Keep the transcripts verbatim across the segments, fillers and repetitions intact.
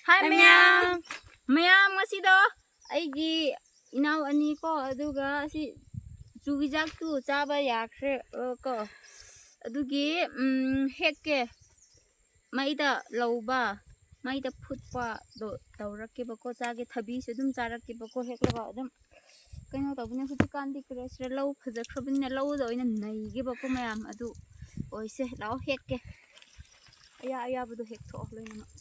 ꯍꯥꯏ ꯃꯌꯥꯝ꯫ ꯃꯌꯥꯝ, ꯉꯁꯤꯗꯣ ꯑꯩꯒꯤ ꯏꯅꯥꯎ ꯑꯅꯤ ꯀꯣ, ꯑꯗꯨꯒ ꯑꯁꯤ ꯆꯨꯖꯥꯛꯇꯨ ꯆꯥꯕ ꯌꯥꯈ꯭ꯔꯦ, ꯑ, ꯀꯣ꯫ ꯑꯗꯨꯒꯤ, ꯎꯝ, ꯍꯦꯛꯀꯦ꯫ ꯃꯩꯗ ꯂꯧꯕ, ꯃꯩꯗ ꯐꯨꯠꯄꯗꯣ ꯇꯧꯔꯛꯀꯦꯕꯀꯣ, ꯆꯥꯒꯦ꯫ ꯊꯕꯤꯁꯨ ꯑꯗꯨꯝ ꯆꯥꯔꯛꯀꯦꯕꯀꯣ, ꯍꯦꯛꯂꯒ ꯑꯗꯨꯝ꯫ ꯀꯩꯅꯣ ꯇꯧꯕꯅꯦ, ꯍꯧꯖꯤꯛꯀꯥꯟꯗꯤ ꯀꯔꯤ ꯍꯥꯏꯁꯤꯔꯥ, ꯂꯧ ꯐꯖꯈ꯭ꯔꯕꯅꯤꯅ ꯂꯧꯗ ꯑꯣꯏꯅ ꯅꯩꯒꯦꯕꯀꯣ ꯃꯌꯥꯝ꯫ ꯑꯗꯨ ꯑꯣꯏꯁꯦ, ꯂꯥꯛꯑꯣ ꯍꯦꯛꯀꯦ꯫ ꯑꯌꯥ ꯑꯌꯥꯕꯗꯣ ꯍꯦꯛꯊꯣꯛꯑꯣ ꯂꯣꯏꯅꯃꯛ꯫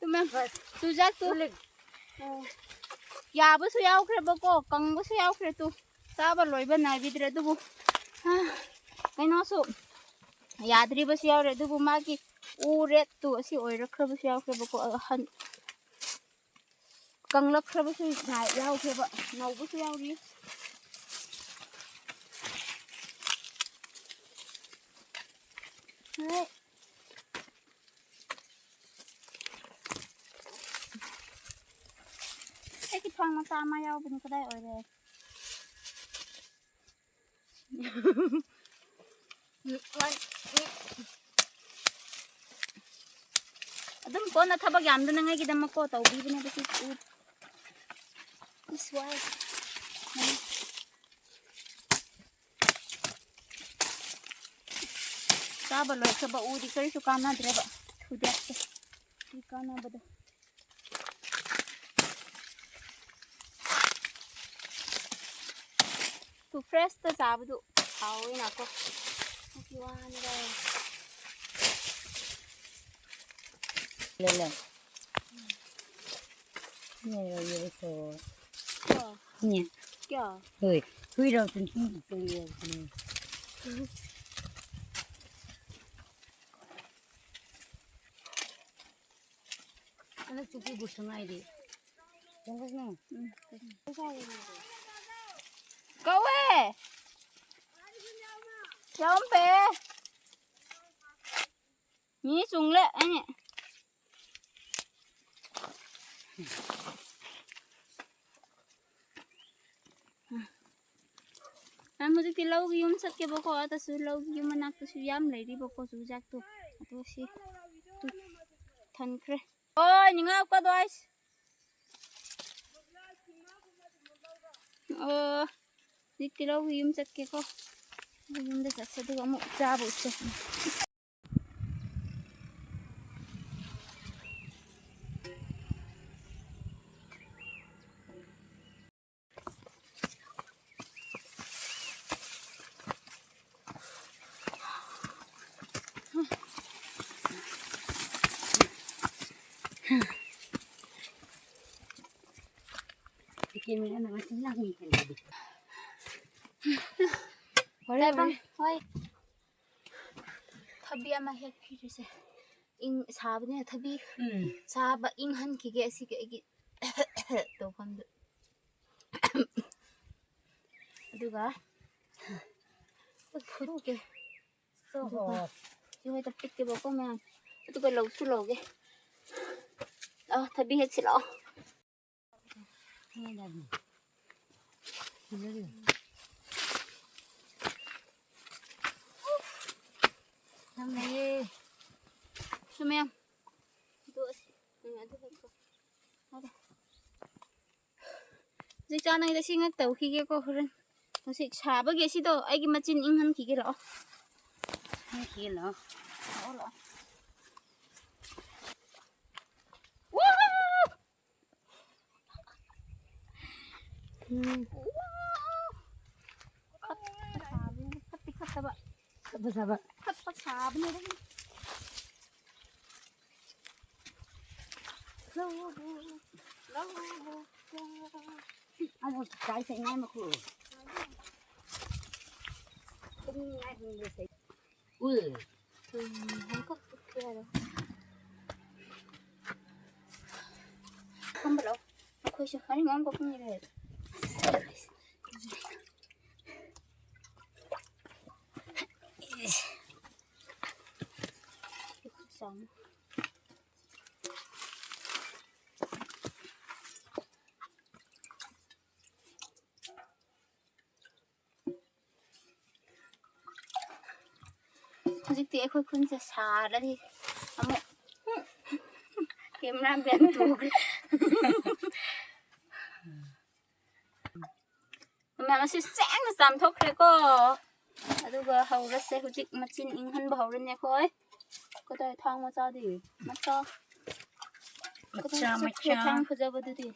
ꯇꯨꯃꯦ, ꯍꯣꯏ꯫ ꯆꯨꯖꯥꯛꯇꯨ, ꯎꯂꯤꯛ꯫ ꯑꯣ, ꯌꯥꯕꯁꯨ ꯌꯥꯎꯈ꯭ꯔꯦꯕꯀꯣ, ꯀꯪꯕꯁꯨ ꯌꯥꯎꯈ꯭ꯔꯦ꯫ ꯇꯨ ꯆꯥꯕ ꯂꯣꯏꯕ ꯅꯥꯏꯕꯤꯗ꯭ꯔꯦ꯫ ꯑꯗꯨꯕꯨ, ꯑ, ꯀꯩꯅꯣꯁꯨ ꯌꯥꯗ꯭ꯔꯤꯕꯁꯨ ꯌꯥꯎꯔꯦ꯫ ꯑꯗꯨꯕꯨ ꯃꯥꯒꯤ ꯎ ꯔꯦꯠꯇꯨ ꯑꯁꯤ ꯑꯣꯏꯔꯛꯈ꯭ꯔꯕꯁꯨ ꯌꯥꯎꯈ꯭ꯔꯦꯕꯀꯣ꯫ ꯑꯍꯟ ꯀꯪꯂꯛꯈ꯭ꯔꯕꯁꯨ ꯌꯥꯎꯈ꯭ꯔꯦꯕ, ꯅꯧꯕꯁꯨ ꯌꯥꯎꯔꯤ꯫ ꯍꯣꯏ꯫ ꯑꯩꯒꯤ ꯐꯥꯟ ꯃꯆꯥ ꯑꯃ ꯌꯥꯎꯕꯅꯤ, ꯀꯗꯥꯏ ꯑꯣꯏꯔꯦ? ꯑꯗꯨꯝ ꯀꯣꯟꯅ ꯊꯕꯛ ꯌꯥꯝꯗꯅꯉꯥꯏꯒꯤꯗꯃꯛꯀꯣ ꯇꯧꯕꯤꯕꯅꯦꯕ ꯁꯤ ꯎ-, ꯏꯁ ꯋꯥꯏ꯫ ꯆꯥꯕ ꯂꯣꯏꯈ꯭ꯔꯕ ꯎꯗꯤ ꯀꯔꯤꯁꯨ ꯀꯥꯟꯅꯗ꯭ꯔꯦꯕ꯫ ꯊꯨꯗꯦꯛꯀꯦ꯫ ꯁꯤ ꯀꯥꯟꯅꯕꯗꯣ꯫ ꯇꯨ ꯐ꯭ꯔꯦꯁꯇ ꯆꯥꯕꯗꯨ ꯍꯥꯎꯋꯤꯅꯀꯣ꯫ ꯑꯗꯨꯒꯤ ꯋꯥꯅꯤꯗ꯫ ꯂꯩ, ꯂꯩ꯫ ꯀꯣ꯫ ꯅꯦ꯫ ꯀꯌꯥ? ꯍꯣꯏ꯫ ꯍꯨꯏꯔꯥꯎ ꯇꯨꯡ ꯇꯨꯡ ꯇꯨꯡ ꯌꯥꯎ ꯇꯨꯡ꯫ ꯑꯗꯨ ꯆꯨꯞꯄꯤ ꯕꯨꯁꯨ ꯉꯥꯏꯔꯤ꯫ ꯆꯪꯒꯁꯅꯨ꯫ ꯎꯝ꯫ ꯀꯧꯋꯦ꯫ ꯌꯥꯎꯔꯝꯄꯦ꯫ ꯃꯤ ꯆꯨꯡꯂꯦ ꯑꯩꯅ꯫ ꯃꯌꯥꯝ ꯍꯧꯖꯤꯛꯇꯤ ꯂꯧꯒꯤ ꯌꯨꯝ ꯆꯠꯀꯦꯕꯀꯣ꯫ ꯑꯗꯁꯨ ꯂꯧꯒꯤ ꯌꯨꯝ ꯃꯅꯥꯛꯇꯁꯨ ꯌꯥꯝ ꯂꯩꯔꯤꯕꯀꯣ ꯆꯨꯖꯥꯛꯇꯣ꯫ ꯑꯗꯣ ꯁꯤ ꯇꯨ ꯊꯟꯈ꯭ꯔꯦ꯫ ꯑꯣ ꯅꯤꯡꯉꯥꯎ ꯀꯗꯣ ꯑꯩꯁ꯫ ꯑꯣ ꯍꯧꯖꯤꯛꯇꯤ ꯂꯧꯒꯤ ꯌꯨꯝ ꯆꯠꯀꯦꯀꯣ꯫ ꯌꯨꯝꯗ ꯆꯠꯁꯦ ꯑꯗꯨꯒ ꯑꯃꯨꯛ ꯆꯥꯕ ꯎꯠꯁꯦ꯫ ꯍꯣꯔꯦꯟ ꯍꯣꯏ꯫ ꯊꯕꯤ ꯑꯃ ꯍꯦꯛꯄꯤꯔꯤꯁꯦ꯫ ꯏꯪ ꯁꯥꯕꯅꯤꯅ ꯊꯕꯤ ꯎꯝ꯫ ꯁꯥꯕ ꯏꯪꯍꯟꯈꯤꯒꯦ ꯑꯁꯤꯒꯤ ꯑꯩꯒꯤ ꯇꯧꯐꯝꯗꯨ꯫ ꯑꯗꯨꯒ ꯐꯨꯠꯀꯦ꯫ ꯑꯗꯨꯒ ꯁꯤ ꯍꯣꯏꯗ ꯐꯨꯠꯀꯦꯕꯀꯣ ꯃꯌꯥꯝ꯫ ꯑꯗꯨꯒ ꯂꯧꯁꯨ ꯂꯧꯒꯦ꯫ ꯑ, ꯊꯕꯤ ꯍꯦꯛꯁꯤ ꯂꯥꯛꯑꯣ꯫ ꯌꯥꯝ ꯂꯩꯌꯦ꯫ ꯁꯨ ꯃꯌꯥꯝ꯫ ꯑꯗꯨ ꯑꯁꯤ, ꯎꯝ, ꯑꯗꯨ ꯍꯦꯛꯄ꯫ ꯑꯗ꯫ ꯍꯧꯖꯤꯛ ꯆꯥꯅꯉꯩꯗ ꯁꯤ ꯉꯥꯛ ꯇꯧꯈꯤꯒꯦꯀꯣ ꯍꯣꯔꯦꯟ꯫ ꯍꯧꯖꯤꯛ ꯁꯥꯕꯒꯤ ꯑꯁꯤꯗꯣ ꯑꯩꯒꯤ ꯃꯆꯤꯟ ꯏꯪꯍꯟꯈꯤꯒꯦ ꯂꯥꯛꯑꯣ꯫ ꯏꯪꯍꯟꯈꯤꯒꯦ ꯂꯥꯛꯑꯣ꯫ ꯂꯥꯛꯑꯣ, ꯂꯥꯛꯑꯣ꯫ ꯎꯝ꯫ ꯈꯠꯄ ꯁꯥꯕꯅꯤ, ꯈꯠꯇꯤ ꯈꯠꯇꯕ꯫ ꯈꯠꯄ ꯁꯥꯕ꯫ ꯈꯠꯄ ꯁꯥꯕꯅꯤ꯫ ꯑꯗꯣ ꯀꯥꯏ ꯆꯠꯅꯤꯡꯉꯥꯏ ꯃꯈꯨ? ꯎꯝ, ꯍꯪꯀꯛ ꯆꯠꯄ ꯌꯥꯔꯣꯏ꯫ ꯂꯥꯝꯕ ꯂꯥꯛꯑꯣ꯫ ꯑꯩꯈꯣꯏꯁꯨ ꯍꯔꯤꯡ ꯑꯃ ꯀꯣꯛꯄꯤꯔꯦ꯫ ꯍꯧꯖꯤꯛꯇꯤ ꯑꯩꯈꯣꯏ ꯈꯨꯟꯁꯦ ꯁꯥꯔꯗꯤ ꯑꯃꯨꯛ camera man ꯇꯨꯈ꯭ꯔꯦ꯫ ꯃꯌꯥꯝ ꯑꯁꯤ ꯁꯦꯡꯅ ꯆꯥꯝꯊꯣꯛꯈ꯭ꯔꯦꯀꯣ꯫ ꯑꯗꯨꯒ ꯍꯧꯔꯁꯦ꯫ ꯍꯧꯖꯤꯛ ꯃꯆꯤꯟ ꯏꯪꯍꯟꯕ ꯍꯧꯔꯅꯤ ꯑꯩꯈꯣꯏ꯫ ꯀꯗꯥꯏ ꯊꯥꯡ ꯃꯆꯥꯗꯤ? ꯃꯆꯥ꯫ ꯃꯆꯥ, ꯀꯗꯥꯏ ꯆꯠꯈ꯭ꯔꯦ ꯃꯆꯥ꯫ ꯊꯥꯡ ꯐꯖꯕꯗꯨꯗꯤ?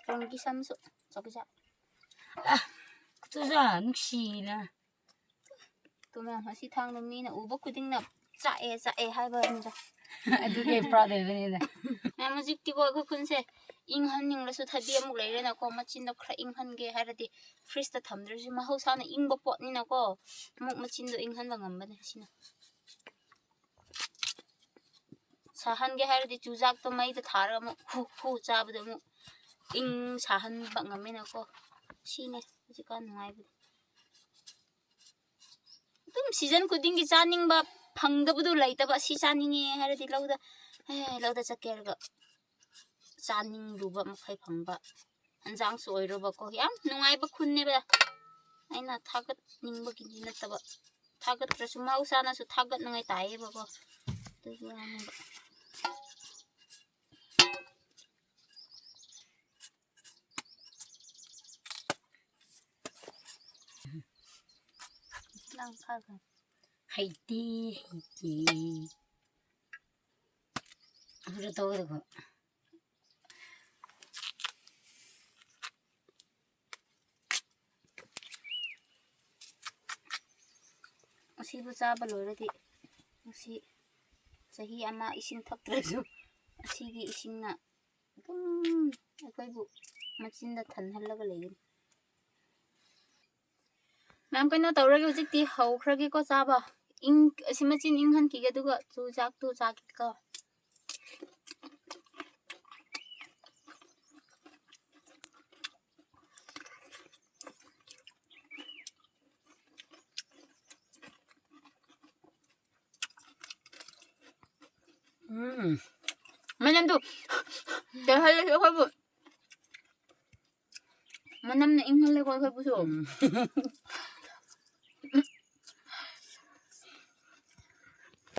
ꯀꯣꯟꯒꯤ ꯁꯝꯁꯨ ꯆꯥꯎꯕꯖꯥꯠ꯫ ꯇꯨꯖꯥ ꯅꯨꯡꯁꯤꯅ꯫ ꯇꯨ ꯃꯌꯥꯝ ꯑꯁꯤ ꯊꯥꯡꯗꯣ ꯃꯤꯅ ꯎꯕ ꯈꯨꯗꯤꯡꯅ ꯆꯥꯛꯑꯦ, ꯆꯥꯛꯑꯦ ꯍꯥꯏꯕꯅꯤꯗ꯫ ꯑꯗꯨꯒꯤ proud ꯑꯣꯏꯕꯅꯤꯗ꯫ ꯃꯌꯥꯝ ꯍꯧꯖꯤꯛꯇꯤꯀꯣ ꯑꯩꯈꯣꯏ ꯈꯨꯟꯁꯦ ꯏꯪꯍꯟꯅꯤꯡꯂꯁꯨ ꯊꯕꯤ ꯑꯃꯨꯛ ꯂꯩꯔꯦꯅꯀꯣ, ꯃꯆꯤꯟꯗꯣ ꯈꯔ ꯏꯪꯍꯟꯒꯦ ꯍꯥꯏꯔꯗꯤ fridgeꯇ ꯊꯝꯗ꯭ꯔꯁꯨ ꯃꯍꯧꯁꯥꯅ ꯏꯪꯕ ꯄꯣꯠꯅꯤꯅꯀꯣ, ꯑꯃꯨꯛ ꯃꯆꯤꯟꯗꯣ ꯏꯪꯍꯟꯕ ꯉꯝꯕꯅꯦ ꯁꯤꯅ꯫ ꯁꯥꯍꯟꯒꯦ ꯍꯥꯏꯔꯗꯤ ꯆꯨꯖꯥꯛꯇꯣ ꯃꯩꯗ ꯊꯥꯔꯒ ꯑꯃꯨꯛ ꯍꯨ ꯍꯨ ꯆꯥꯕꯗꯣ ꯑꯃꯨꯛ ꯏꯪ ꯁꯥꯍꯟꯕ ꯉꯝꯃꯦꯅꯀꯣ꯫ ꯁꯤꯅꯦ ꯍꯧꯖꯤꯛꯀꯥꯟ ꯅꯨꯡꯉꯥꯏꯕꯗꯤ꯫ ꯑꯗꯨꯝ season ꯈꯨꯗꯤꯡꯒꯤ ꯆꯥꯅꯤꯡꯕ ꯐꯪꯗꯕꯗꯨ ꯂꯩꯇꯕ, ꯑꯁꯤ ꯆꯥꯅꯤꯡꯉꯦ ꯍꯥꯏꯔꯗꯤ ꯂꯧꯗ, ꯑꯦ, ꯂꯧꯗ ꯆꯠꯀꯦ ꯍꯥꯏꯔꯒ ꯆꯥꯅꯤꯡꯂꯨꯕ ꯃꯈꯩ ꯐꯪꯕ꯫ ꯍꯟꯖꯥꯡꯁꯨ ꯑꯣꯏꯔꯣꯕꯀꯣ, ꯌꯥꯝ ꯅꯨꯡꯉꯥꯏꯕ ꯈꯨꯟꯅꯦꯕ꯫ ꯑꯩꯅ ꯊꯥꯒꯠꯅꯤꯡꯕꯒꯤꯗꯤ ꯅꯠꯇꯕ, ꯊꯥꯒꯠꯇ꯭ꯔꯁꯨ ꯃꯍꯧꯁꯥꯅꯁꯨ ꯊꯥꯒꯠꯅꯉꯥꯏ ꯇꯥꯏꯌꯦꯕꯀꯣ, ꯑꯗꯨꯒꯤ ꯋꯥꯅꯦꯕ꯫ ꯅꯪ ꯈꯔ ꯈꯔ꯫ ꯍꯩꯇꯦ, ꯍꯩꯇꯦ꯫ ꯑꯗꯨꯗ ꯇꯧꯔꯒ꯫ ꯑꯁꯤꯕꯨ ꯆꯥꯕ ꯂꯣꯏꯔꯗꯤ ꯉꯁꯤ ꯆꯍꯤ ꯑꯃ ꯏꯁꯤꯡ ꯊꯛꯇ꯭ꯔꯁꯨ ꯑꯁꯤꯒꯤ ꯏꯁꯤꯡꯅ ꯑꯗꯨꯝ ꯑꯩꯈꯣꯏꯕꯨ ꯃꯆꯤꯟꯗ ꯊꯟꯍꯜꯂꯒ ꯂꯩꯒꯅꯤ꯫ ꯃꯌꯥꯝ, ꯀꯩꯅꯣ ꯇꯧꯔꯒꯦ, ꯍꯧꯖꯤꯛꯇꯤ ꯍꯧꯈ꯭ꯔꯒꯦꯀꯣ ꯆꯥꯕ꯫ ꯏꯪ, ꯑꯁꯤ ꯃꯆꯤꯟ ꯏꯪꯍꯟꯈꯤꯒꯦ, ꯑꯗꯨꯒ ꯆꯨꯖꯥꯛꯇꯨ ꯆꯥꯒꯦꯀꯣ꯫ ꯎꯝ꯫ ꯃꯅꯝꯗꯨ ꯇꯦꯛꯍꯜꯂꯁꯤ ꯑꯩꯈꯣꯏꯕꯨ꯫ ꯃꯅꯝꯅ ꯏꯪꯍꯜꯂꯦꯀꯣ ꯑꯩꯈꯣꯏꯕꯨꯁꯨ꯫ ꯎꯝ꯫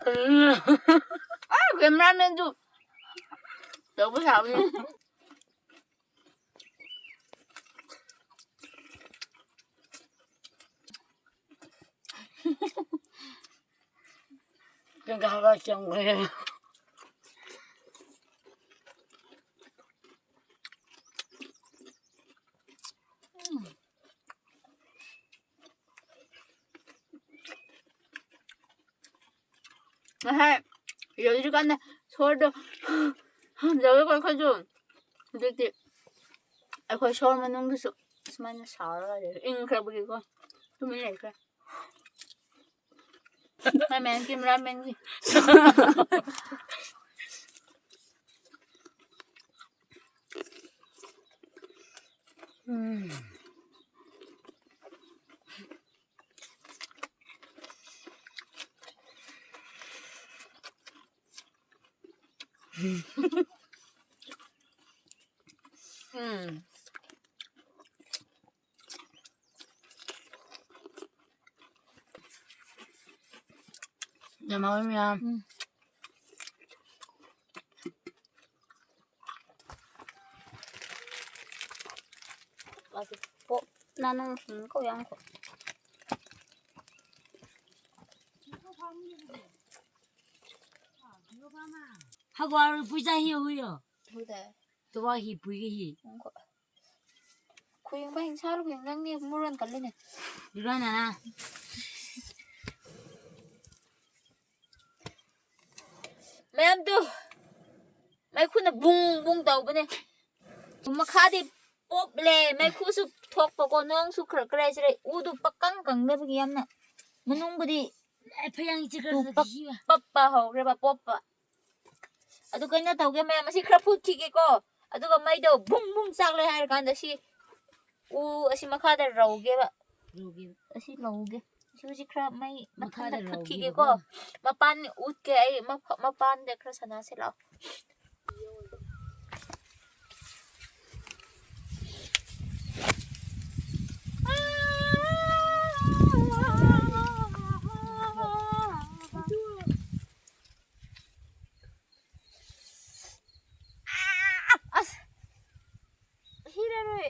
ꯎꯝ꯫ ꯑꯥ, cameramanꯗꯨ ꯇꯧꯕ ꯁꯥꯕꯅꯤ꯫ ꯀꯪꯀꯥ ꯍꯋꯥꯏ ꯆꯪꯈ꯭ꯔꯦ꯫ ꯉꯁꯥꯏ ꯌꯧꯗ꯭ꯔꯤꯀꯥꯟꯗ ꯁꯣꯔꯗꯣ ꯍꯣꯟꯖꯕꯀꯣ ꯑꯩꯈꯣꯏꯁꯨ꯫ ꯍꯧꯖꯤꯛꯇꯤ ꯑꯩꯈꯣꯏ ꯁꯣꯔ ꯃꯅꯨꯡꯗꯁꯨ ꯁꯨꯃꯥꯏꯅ ꯁꯥꯔꯒ ꯂꯩꯔꯦ, ꯏꯪꯈ꯭ꯔꯕꯒꯤꯀꯣ꯫ ꯇꯨꯃꯤꯟ ꯂꯩꯈ꯭ꯔꯦ꯫ ꯃꯥꯏ ꯃꯦꯟꯒꯤ ꯃꯔꯥ ꯃꯦꯟꯒꯤ꯫ ꯎꯝ꯫ ꯎꯝ꯫ ꯌꯥꯝ ꯍꯥꯎꯋꯤ ꯃꯌꯥꯝ꯫ ꯎꯝ꯫ ꯑꯗꯨ ꯄꯣꯛ ꯅꯥꯅꯨ ꯁꯨꯝ ꯀꯧ ꯌꯥꯝ ꯀꯧ꯫ ꯍꯒꯋꯥꯔ ꯄꯨꯏꯖꯥ ꯍꯤ ꯍꯨꯏꯌꯣ꯫ ꯍꯨꯏꯗ꯫ ꯇꯨꯋꯥ ꯍꯤ ꯄꯨꯏꯒ ꯍꯤ꯫ ꯎꯝ, ꯀꯣ꯫ ꯈꯨꯌꯦꯡꯕ ꯍꯤꯡꯁꯥ ꯂꯨ ꯍꯤꯡ ꯅꯪꯅꯦ ꯃꯨꯔꯣꯟ ꯀꯜꯂꯤꯅꯦ꯫ ꯏꯔꯣꯏꯅꯅ꯫ ꯃꯌꯥꯝꯗꯨ ꯃꯩꯈꯨꯅ ꯕꯨꯡ ꯕꯨꯡ ꯇꯧꯕꯅꯦ꯫ ꯃꯈꯥꯗꯤ ꯄꯣꯞꯂꯦ, ꯃꯩꯈꯨꯁꯨ ꯊꯣꯛꯄꯀꯣ, ꯅꯣꯡꯁꯨ ꯈꯔ ꯈꯔ ꯆꯨꯔꯦ꯫ ꯎꯗꯨ ꯄꯀꯪ ꯀꯪꯗꯕꯒꯤ ꯌꯥꯝꯅ ꯃꯅꯨꯡꯕꯨꯗꯤ ꯑꯦ, ꯐꯌꯥꯡ ꯏꯆꯦ ꯈꯔ ꯇꯨ ꯄꯛ-, ꯐꯖꯈꯤꯕ꯫ ꯄꯞꯄ ꯍꯧꯈ꯭ꯔꯦꯕ, ꯄꯣꯞꯄ꯫ ꯑꯗꯨ ꯀꯩꯅꯣ ꯇꯧꯒꯦ ꯃꯌꯥꯝ, ꯑꯁꯤ ꯈꯔ ꯐꯨꯠꯈꯤꯒꯦꯀꯣ꯫ ꯑꯗꯨꯒ ꯃꯩꯗꯣ ꯕꯨꯡ ꯕꯨꯡ ꯆꯥꯛꯂꯦ ꯍꯥꯏꯔ ꯀꯥꯟꯗ ꯁꯤ ꯎ ꯑꯁꯤ ꯃꯈꯥꯗ ꯔꯧꯒꯦꯕ꯫ ꯔꯧꯒꯦꯕ꯫ ꯑꯁꯤ ꯂꯧꯒꯦ꯫ ꯑꯁꯤ ꯍꯧꯖꯤꯛ ꯈꯔ ꯃꯩ ꯃꯊꯟꯗ ꯃꯈꯥꯗ ꯐꯨꯠꯈꯤꯒꯦꯀꯣ꯫ ꯔꯧꯒꯦꯕꯀꯣ꯫ ꯃꯄꯥꯟ ꯎꯠꯀꯦ ꯑꯩ, ꯃꯐ-, ꯃꯄꯥꯟꯗ ꯈꯔ ꯁꯥꯟꯅꯁꯤ ꯂꯥꯛꯑꯣ꯫ ꯑꯁ! ꯍꯤꯔꯔꯣꯏ꯫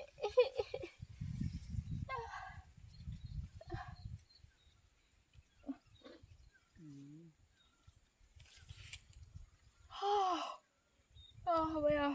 ꯑꯥ, ꯍꯋꯥꯏ ꯌꯥꯎ꯫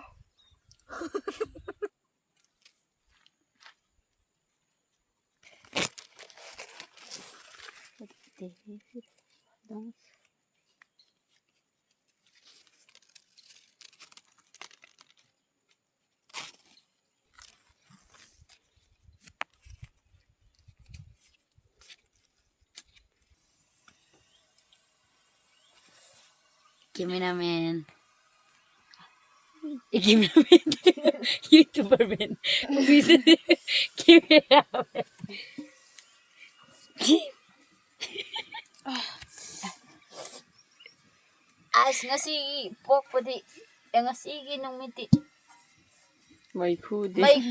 Cameraman. Eh, cameraman. YouTuber man. Cameraman. ꯑꯁ, ꯉꯁꯤꯒꯤ ꯄꯣꯛꯄꯗꯤ, ꯑꯦ, ꯉꯁꯤꯒꯤ ꯅꯨꯃꯤꯠꯇꯤ ꯃꯩꯈꯨꯗꯤ꯫ ꯃꯩ-,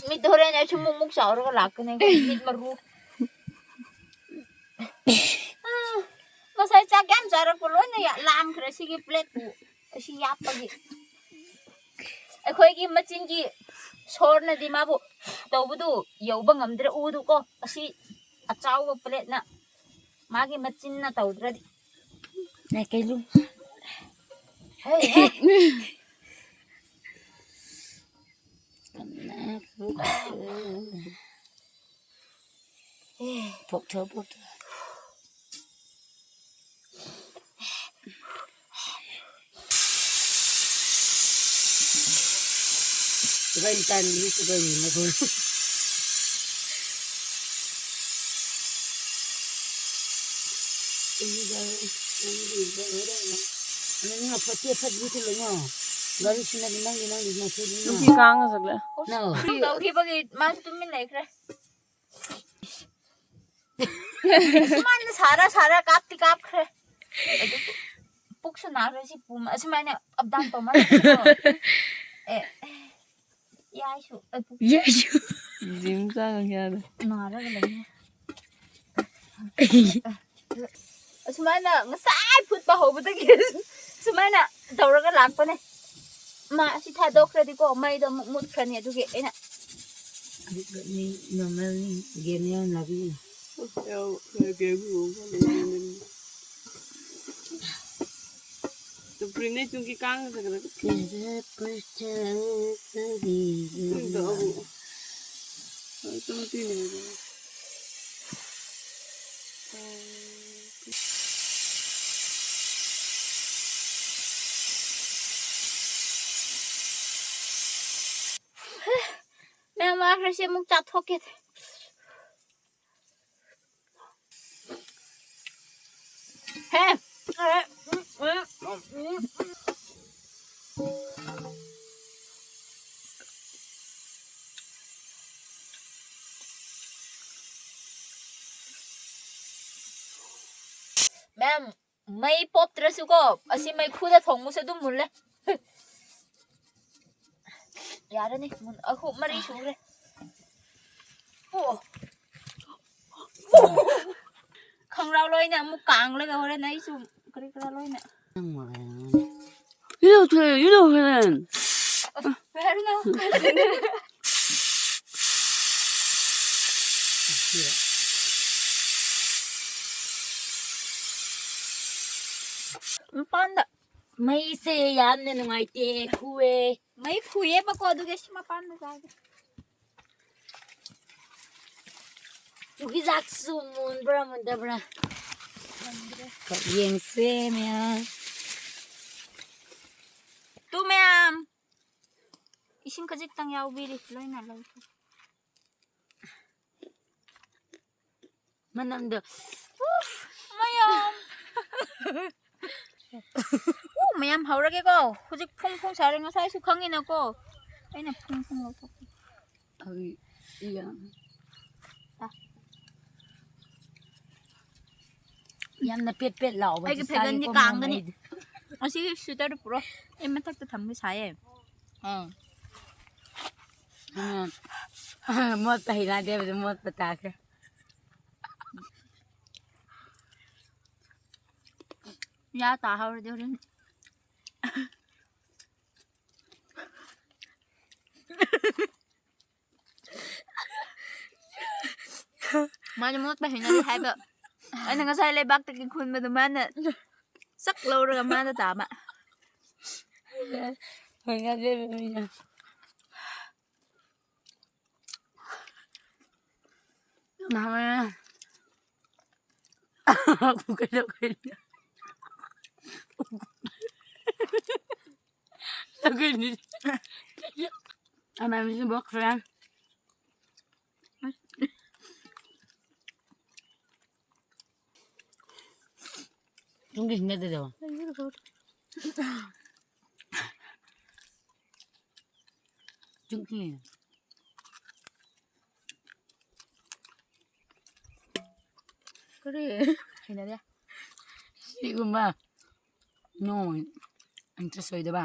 ꯃꯤꯠ ꯍꯣꯔꯦꯟ ꯑꯩ ꯁꯨꯝ ꯃꯨꯛ ꯃꯨꯛ ꯆꯥꯎꯔꯒ ꯂꯥꯛꯀꯅꯤ, ꯃꯤꯠ ꯃꯔꯨ꯫ ꯑꯥ, ꯉꯁꯥꯏ ꯆꯥꯛ ꯌꯥꯝ ꯆꯥꯔꯛꯄ ꯂꯣꯏꯅ ꯌꯥ-, ꯂꯥꯝꯈ꯭ꯔꯦ ꯁꯤꯒꯤ ꯄ꯭ꯂꯦꯠꯄꯨ꯫ ꯑꯁꯤ ꯌꯥꯞꯄꯒꯤ꯫ ꯑꯩꯈꯣꯏꯒꯤ ꯃꯆꯤꯟꯒꯤ ꯁꯣꯔꯅꯗꯤ ꯃꯥꯕꯨ ꯇꯧꯕꯗꯨ ꯌꯧꯕ ꯉꯝꯗ꯭ꯔꯦ, ꯎꯗꯨꯀꯣ꯫ ꯑꯁꯤ ꯑꯆꯥꯎꯕ ꯄ꯭ꯂꯦꯠꯅ ꯃꯥꯒꯤ ꯃꯆꯤꯟꯅ ꯇꯧꯗ꯭ꯔꯗꯤ꯫ ꯅꯥꯏ ꯀꯩꯂꯨ꯫ ꯍꯦ, ꯍꯦ꯫ ꯄꯣꯛꯊꯣꯛ, ꯄꯣꯛꯊꯣꯛ꯫ ꯏꯕꯥꯅꯤ ꯇꯥꯟꯕꯤꯔꯤ ꯀꯩꯗꯧꯔꯤꯅꯣ ꯈꯪꯗꯦ꯫ ꯅꯪ ꯐꯠꯇꯦ ꯐꯠꯇꯦ ꯊꯤꯜꯂꯨꯅꯣ꯫ ꯒꯥꯔꯤ ꯁꯤꯅꯗꯤ ꯅꯪꯒꯤ ꯅꯪꯒꯤ ꯃꯊꯣꯏꯗꯨꯅ꯫ ꯅꯨꯄꯤ ꯀꯥꯡꯒ ꯆꯠꯂꯦ꯫ ꯅꯣ꯫ ꯇꯧꯈꯤꯕꯒꯤ ꯃꯥꯁꯨ ꯇꯨꯃꯤꯟ ꯂꯩꯈ꯭ꯔꯦ꯫ ꯑꯁꯨꯃꯥꯏꯅ ꯁꯥꯔ ꯁꯥꯔ ꯀꯥꯞꯇꯤ ꯀꯥꯞꯈ꯭ꯔꯦ꯫ ꯑꯗꯨꯕꯨ ꯄꯨꯛꯁꯨ ꯅꯥꯈ꯭ꯔꯦ ꯁꯤ ꯄꯨꯝ-, ꯑꯁꯨꯃꯥꯏꯅ up down ꯇꯧꯃꯟꯕꯁꯦꯀꯣ꯫ ꯑꯦ, ꯌꯥꯏꯁꯨ, ꯑꯩ ꯄꯨꯛ ꯌꯥꯏꯁꯨ꯫ ꯖꯤꯝ ꯆꯥꯡ ꯌꯥꯗꯦ꯫ ꯅꯥꯔꯒ ꯂꯩꯌꯦ꯫ ꯑꯁꯨꯃꯥꯏꯅ ꯉꯁꯥꯏ ꯐꯨꯠꯄ ꯍꯧꯕꯗꯒꯤ ꯁꯨꯃꯥꯏꯅ ꯇꯧꯔꯒ ꯂꯥꯛꯄꯅꯦ꯫ ꯃꯥ ꯑꯁꯤ ꯊꯥꯗꯣꯛꯈ꯭ꯔꯗꯤꯀꯣ ꯃꯩꯗꯣ ꯑꯃꯨꯛ ꯃꯨꯠꯈ꯭ꯔꯅꯤ, ꯑꯗꯨꯒꯤ ꯑꯩꯅ ꯑꯗꯨꯒ ꯃꯤ ꯅꯣꯔꯃꯦꯜꯅꯤ, ꯒꯦꯝ ꯌꯥꯝ ꯂꯥꯛꯄꯤꯌꯦ꯫ ꯌꯥꯎ, ꯈꯔ ꯒꯦꯝ ꯌꯦꯡꯉꯒ ꯂꯩꯕꯅꯤ꯫ ꯇꯨ ꯄ꯭ꯔꯤꯅꯦ ꯆꯨꯝꯀꯤ ꯀꯥꯡ ꯈꯔ ꯈꯔ ꯈꯔ ꯄꯨꯊꯣꯛꯆꯕꯤꯌꯨ꯫ ꯇꯨꯝꯗꯣ ꯑꯃꯨꯛ꯫ ꯍꯣꯏ, ꯇꯨꯝ ꯇꯨꯝꯅꯤꯡꯉꯦ꯫ ꯃꯌꯥꯝ ꯂꯥꯛꯈ꯭ꯔꯦ, ꯁꯤ ꯑꯃꯨꯛ ꯆꯥꯊꯣꯛꯀꯦ꯫ ꯍꯦ! ꯃꯦꯝ, ꯃꯩ ꯄꯣꯞꯇ꯭ꯔꯁꯨꯀꯣ, ꯑꯁꯤ ꯃꯩꯈꯨꯗ ꯊꯣꯡꯕꯁꯨ ꯑꯗꯨꯝ ꯃꯨꯜꯂꯦ꯫ ꯌꯥꯔꯅꯤ, ꯃꯨꯟ-, ꯑꯍꯨꯝ, ꯃꯔꯤ ꯁꯨꯈ꯭ꯔꯦ꯫ ꯑꯣ꯫ ꯈꯪꯔꯥꯎ ꯂꯣꯏꯅ ꯑꯃꯨꯛ ꯀꯥꯡꯂꯒ ꯍꯣꯔꯦꯟ ꯑꯩꯁꯨ ꯀꯔꯤ ꯀꯔꯥ ꯂꯣꯏꯅ꯫ ꯅꯪ ꯃꯔꯥꯏꯅ꯫ You don't care, you don't care. ꯀꯩ ꯍꯥꯏꯕꯅꯣ? ꯃꯄꯥꯟꯗ꯫ ꯃꯩꯁꯦ ꯌꯥꯝꯅ ꯅꯨꯡꯉꯥꯏꯇꯦ, ꯈꯨꯑꯦ꯫ ꯃꯩ ꯈꯨꯑꯦꯕꯀꯣ, ꯑꯗꯨꯒꯤ ꯁꯤ ꯃꯄꯥꯟꯗ ꯆꯥꯒꯦ꯫ ꯆꯨꯖꯥꯛꯁꯨ ꯃꯨꯟꯕ꯭ꯔꯥ ꯃꯨꯟꯗꯕ꯭ꯔꯥ? ꯃꯨꯟꯗ꯭ꯔꯦ꯫ ꯀꯞ ꯌꯦꯡꯁꯦ ꯃꯌꯥꯝ꯫ ꯇꯨ ꯃꯌꯥꯝ, ꯏꯁꯤꯡ ꯈꯖꯤꯛꯇꯪ ꯌꯥꯎꯕꯤꯔꯤ, ꯂꯣꯏꯅ ꯂꯧꯊꯣꯛ꯫ ꯃꯅꯝꯗꯣ꯫ ꯎꯐ, ꯃꯌꯥꯝ, ꯎ, ꯃꯌꯥꯝ ꯍꯧꯔꯒꯦꯀꯣ꯫ ꯍꯧꯖꯤꯛ ꯐꯨꯡ ꯐꯨꯡ ꯁꯥꯔꯦ, ꯉꯁꯥꯏꯁꯨ ꯈꯪꯉꯤꯅꯀꯣ꯫ ꯑꯩꯅ ꯐꯨꯡ ꯐꯨꯡ ꯂꯧꯊꯣꯛꯀꯦ꯫ ꯑꯩ ꯌꯥꯝ, ꯌꯥꯝꯅ ꯄꯦꯠ ꯄꯦꯠ ꯂꯥꯎꯕꯗꯤ ꯑꯩꯒꯤ ꯐꯩꯒꯟꯗꯤ ꯆꯥꯒꯦꯀꯣ ꯀꯥꯡꯒꯅꯤ꯫ ꯃꯣꯃꯣꯗꯤ꯫ ꯑꯁꯤꯒꯤ ꯁ꯭ꯋꯦꯇꯔꯗꯨ ꯄꯨꯔꯛꯑꯣ꯫ ꯑꯩ ꯃꯊꯛꯇ ꯊꯝꯒꯦ, ꯁꯥꯏꯌꯦ꯫ ꯑꯥ꯫ ꯎꯝ꯫ ꯃꯣꯠꯄ ꯍꯩꯅꯗꯦ ꯍꯥꯏꯕꯗꯨ ꯃꯣꯠꯄ ꯇꯥꯈ꯭ꯔꯦ꯫ ꯌꯥ ꯇꯥꯍꯧꯔꯗꯤ ꯍꯣꯔꯦꯟ꯫ ꯃꯥꯗꯤ ꯃꯣꯠꯄ ꯍꯩꯅꯗꯦ ꯍꯥꯏꯕ꯫ ꯑꯩꯅ ꯉꯁꯥꯏ ꯂꯩꯕꯥꯛꯇꯒꯤ ꯈꯨꯟꯕꯗꯣ ꯃꯥꯅ ꯆꯛ ꯂꯧꯔꯒ ꯃꯥꯅ ꯇꯥꯕ꯫ ꯍꯩꯅꯗꯦ ꯃꯤꯅ꯫ ꯌꯥꯝ ꯍꯥꯎꯋꯦ꯫ ꯀꯩꯗꯧ-, ꯀꯩꯗꯧ-, ꯑꯃꯥꯏꯕꯤꯁꯨ ꯕꯣꯛꯈ꯭ꯔꯦ꯫ ꯆꯨꯝꯒꯤ ꯁꯤꯡꯅꯗꯦꯗꯣ꯫ ꯆꯨꯝꯒꯤ꯫ ꯀꯔꯤ? ꯍꯩꯅꯗꯦ꯫ ꯁꯤꯒꯨꯝꯕ ꯅꯣ ꯏꯟꯇꯔꯦꯁ ꯑꯣꯏꯗꯕ꯫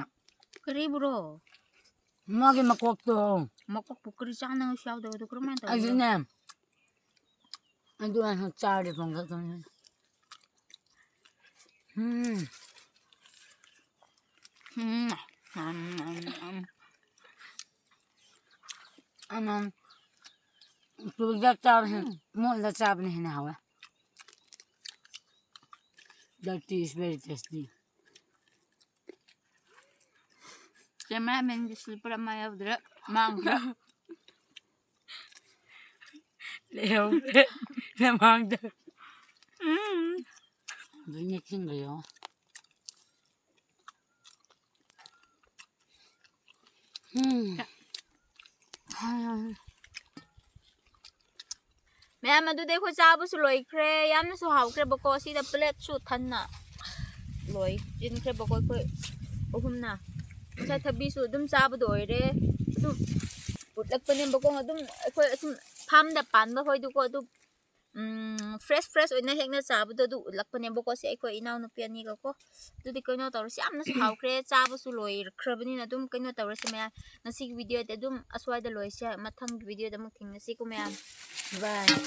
ꯀꯔꯤꯕꯨꯔꯣ? ꯃꯥꯒꯤ ꯃꯀꯣꯛꯇꯣ꯫ ꯃꯀꯣꯛꯄꯨ ꯀꯔꯤ ꯆꯥꯅꯉꯥꯏꯁꯨ ꯌꯥꯎꯗꯕꯗꯣ ꯀꯔꯝꯍꯥꯏꯅ ꯇꯧꯕꯅꯣ? ꯑꯗꯨꯅꯦ꯫ ꯑꯗꯨ ꯑꯩꯅ ꯆꯥꯔꯗꯤ ꯄꯣꯝꯈꯠꯀꯅꯤ꯫ ꯎꯝ꯫ ꯎꯝ꯫ ꯎꯝ, ꯎꯝ, ꯎꯝ꯫ ꯑꯃ ꯆꯨꯖꯥꯛ ꯆꯥꯕꯁꯦ ꯎꯝ꯫ ꯃꯣꯠꯂ ꯆꯥꯕꯅ ꯍꯦꯟꯅ ꯍꯥꯎꯋꯦ꯫ Dirty is very tasty꯫ ꯀꯦꯃꯦꯔꯥꯃꯦꯟꯒꯤ ꯁ꯭ꯂꯤꯄꯔ ꯑꯃ ꯌꯥꯎꯗ꯭ꯔꯦ, ꯃꯥꯡꯈ꯭ꯔꯦ꯫ ꯂꯩꯍꯧꯔꯦ ꯅꯃꯥꯡꯗ꯫ ꯎꯝ꯫ ꯑꯗꯨ ꯅꯦꯠꯁꯤꯟꯈ꯭ꯔꯦ ꯌꯦꯡꯉꯣ꯫ ꯎꯝ꯫ ꯃꯌꯥꯝ, ꯑꯗꯨꯗꯤ ꯑꯩꯈꯣꯏ ꯆꯥꯕꯁꯨ ꯂꯣꯏꯈ꯭ꯔꯦ꯫ ꯌꯥꯝꯅꯁꯨ ꯍꯥꯎꯈ꯭ꯔꯦꯕꯀꯣ꯫ ꯁꯤꯗ ꯄ꯭ꯂꯦꯠꯁꯨ ꯊꯟꯅ꯫ ꯂꯣꯏꯁꯤꯟꯈ꯭ꯔꯦꯕꯀꯣ ꯑꯩꯈꯣꯏ ꯑꯍꯨꯝꯅ꯫ ꯉꯁꯥꯏ ꯊꯕꯤꯁꯨ ꯑꯗꯨꯝ ꯆꯥꯕꯗꯣ ꯑꯣꯏꯔꯦ꯫ ꯑꯗꯨꯝ ꯎꯠꯂꯛꯄꯅꯦꯕꯀꯣ, ꯑꯗꯨꯝ ꯑꯩꯈꯣꯏ ꯑꯁꯨꯝ farmꯗ ꯄꯥꯟꯕ ꯍꯣꯏꯗꯨꯀꯣ, ꯑꯗꯨ ꯎꯝ, fresh fresh ꯑꯣꯏꯅ ꯍꯦꯛꯅ ꯆꯥꯕꯗꯣ ꯑꯗꯨ ꯎꯠꯂꯛꯄꯅꯦꯕꯀꯣ, ꯁꯤ ꯑꯩꯈꯣꯏ ꯏꯅꯥꯎꯅꯨꯄꯤ ꯑꯅꯤꯒꯀꯣ꯫ ꯑꯗꯨꯗꯤ ꯀꯩꯅꯣ ꯇꯧꯔꯁꯤ, ꯌꯥꯝꯅꯁꯨ ꯍꯥꯎꯈ꯭ꯔꯦ, ꯆꯥꯕꯁꯨ ꯂꯣꯏꯈ꯭ꯔꯕꯅꯤꯅ ꯑꯗꯨꯝ ꯀꯩꯅꯣ ꯇꯧꯔꯁꯤ ꯃꯌꯥꯝ꯫ ꯉꯁꯤꯒꯤ videoꯗꯤ ꯑꯗꯨꯝ ꯑꯁ꯭ꯋꯥꯏꯗ ꯂꯣꯏꯁꯦ, ꯃꯊꯪꯒꯤ videoꯗ ꯑꯃꯨꯛ ꯊꯦꯡꯅꯁꯤꯀꯣ ꯃꯌꯥꯝ꯫ Bye꯫